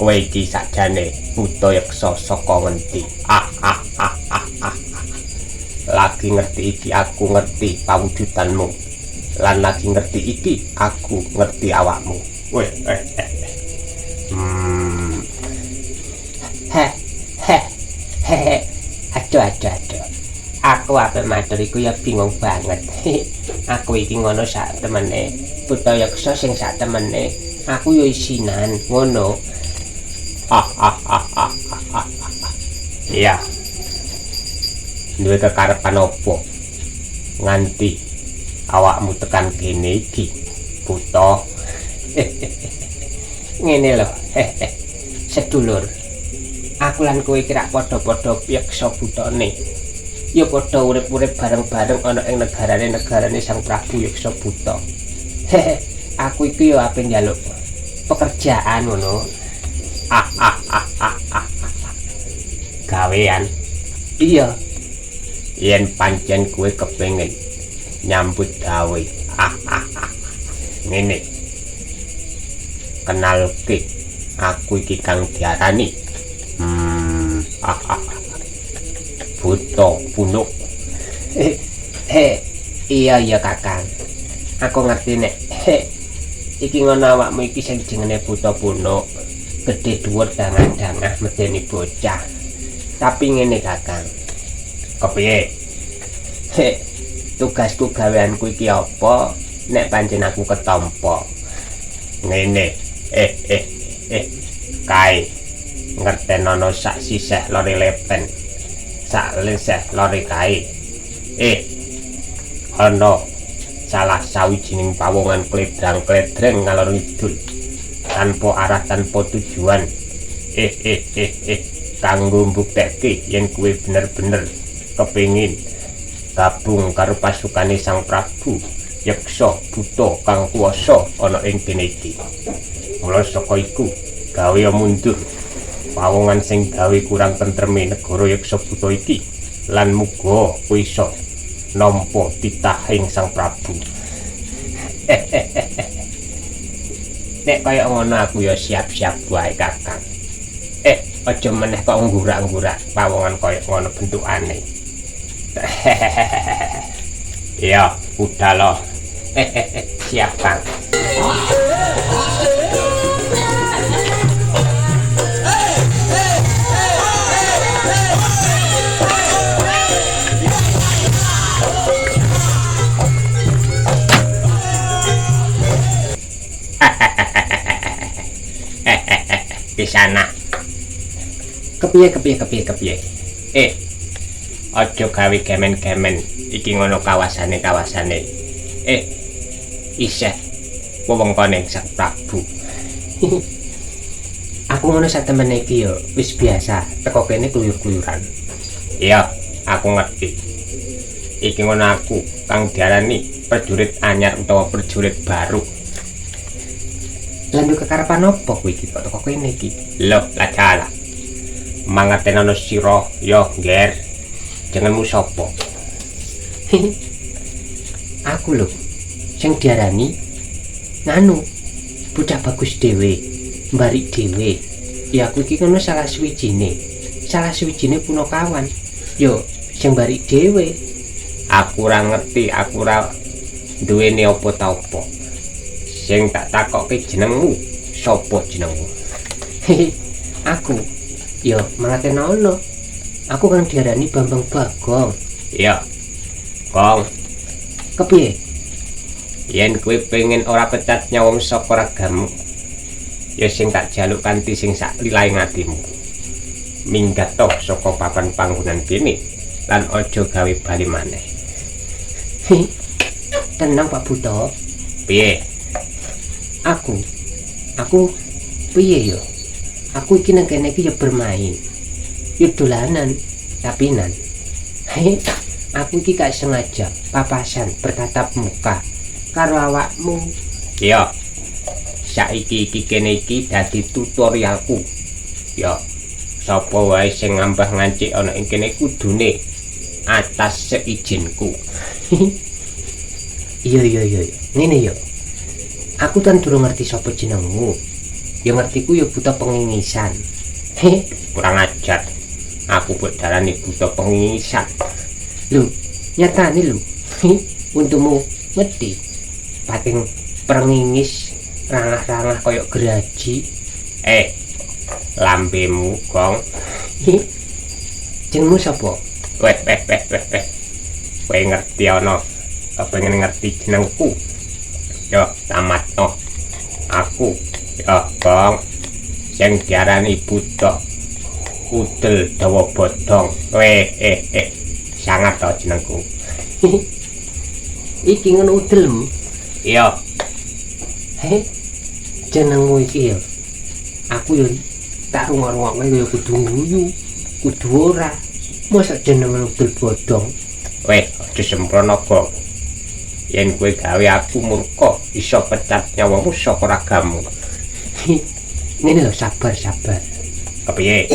Kowe iki sakjane buta yeksa saka ngendi? Ah ah ah ah ah. Lagi ngerti iki aku ngerti pawujudanmu. Lan lagi ngerti iki aku ngerti awakmu. Weh eh eh. Heh heh heh. Aduh aduh aduh. Aku ape matur iku ya bingung banget. Aku iki ngono sak temene. Buta yeksa sing sak temene. Aku yo isinan ngono. Ah ah ah ah ah ah. Iya. Duwe kekarepan opo? Nganti awakmu tekan kene iki, buta. Ngene lho. Sedulur. Aku lan kowe iki rak padha-padha yeksa butane. Ya padha urip-urip bareng-bareng ana ing negarane-negarane Sang Prabu Yeksa Buta. Aku iki ya ape njaluk pekerjaan ngono. Ah ah ah ah ah. Gawean. Iya. Yen pancen kowe kepengin nyambut gawe. Ah ah ah. Ngene. Kenalke aku iki kang diarani. Ah ah. Buta Punuk. Iya iya Kakang. Aku ngerti nek iki ngono awakmu iki sing jenenge Buta Punuk. Gedhe dhuwur dangah-dangah medeni bocah. Tapi ngene Kakang. Kepiye? Tugasku gaweanku iki apa nek pancen aku ketampa? Ngene. Kae ngertenono sak sisih lore lepen. Sak lisih lore kae. Ana salah sawijining pawongan kledrang-kledreng ngalor ngidul. Tanpa arah, tanpa tujuan. Kanggo mbuktekke yen kowe bener-bener kepengin gabung karo pasukane Sang Prabu Yeksa Buta kang kuwasa ana ing kene iki. Mula saka iku gawe mundur pawongan sing gawe kurang tentreme negara Yeksa Buta iki lan muga kowe iso nampa titahing Sang Prabu. Nek kaya ngono aku ya siap-siap wae Kakang. Aja meneh kok nggurak-nggurak pawongan kaya ngono bentukane. Iya, budal loh. Siap Kang. Di sana. Kepiye kepiye kepiye kepiye? Aja gawe gemen-gemen iki ngono kawasane-kawasane. Isih wewengkone Sang Prabu. Aku ngono sak temene iki yo wis biasa teko kene kluyur-kluyuran. Iya, aku ngerti. Iki ngono aku kang diarani prajurit anyar utawa prajurit baru. Lan yo kekarepan apa kowe iki kok teko kene iki? Loh, lah dalah. Mangertenono sira yo, Ngger. Jenengmu sapa? Aku lho sing diarani nganu bocah bagus dhewe, mbarik dhewe. Ya aku iki ngono salah suwijine. Salah suwijine punakawan. Yo sing mbarik dhewe. Aku ora ngerti, aku ora duweni apa ta apa. Sing tak takokke jenengmu, sapa jenengmu? Aku yo mangertenono. Aku kang diarani Bambang Bagong. Iya. Gong. Kepiye? Yen kowe pengen ora pecat nyawang saka ragamu, ya sing tak jaluk kanthi sing sak lilaing atimu. Minggat to saka papan panggonan kene lan aja gawe bali maneh. Tenang Pak Buta. Piye? Aku piye yo? Aku iki nang kene iki ya bermain. Yo dolanan, tapi nan. Aku iki gak sengaja papasan bertatap muka karo awakmu. Iya. Saiki iki kene iki dadi tutorialku. Ya, sapa wae sing ngambah ngancik ana ing kene kudune atas seizinku. Iya iya iya. Ngene yo. Aku kan durung ngerti sapa jenengmu. Ya ngertiku ya buta pengingisan. Kurang ajar. Aku mbok darani buta pengingisan. Lho, nyatane lho. Untumu ngerti. Pating prengingis rangah-rangah koyok geraji. Lambemu, Gong. Jenengmu sapa? Weh, weh, weh, weh, weh. Kowe ngerti ana? Kepengin ngerti jenengku? Yo, tamatno. Aku, yo, Gong. Sing diarani buta udel dawa bodong. Weh, eh. Sangat to jenengku. Iki ngono udelmu? Iya. Heh. Jenengmu iki ya. Aku yo tak rungok-rungokke yo kudu guyu, kudu ora. Mosok jeneng udel bodong. Weh, aja sembrono, Gong. Yen kowe gawe aku murka, iso pecat nyawamu saka ragamu. Ngene lho, sabar-sabar. Kepiye?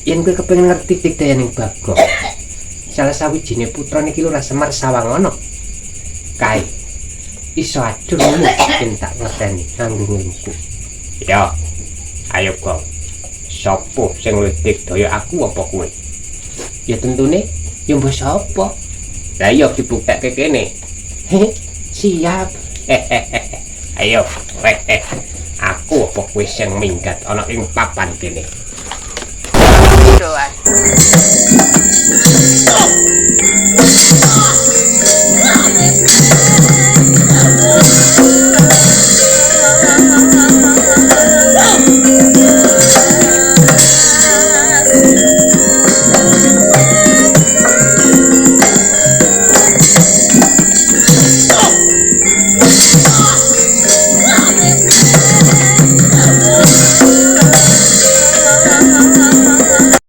Yen kowe kepengin ngerti digdayaning Bagong, salah sawijine putrane Ki Lurah Semar Sawangono. Kae iso ajur yen tak ngerteni nganggo ngilmuku. Ya. Ayo, Gong. Sopo sing luwih digdaya, aku apa kowe? Ya tentune ya mbok sapa. Lah iya dibuktekke kene. Siap. Ayo, weh. Aku apa kowe sing minggat ana ing papan kene?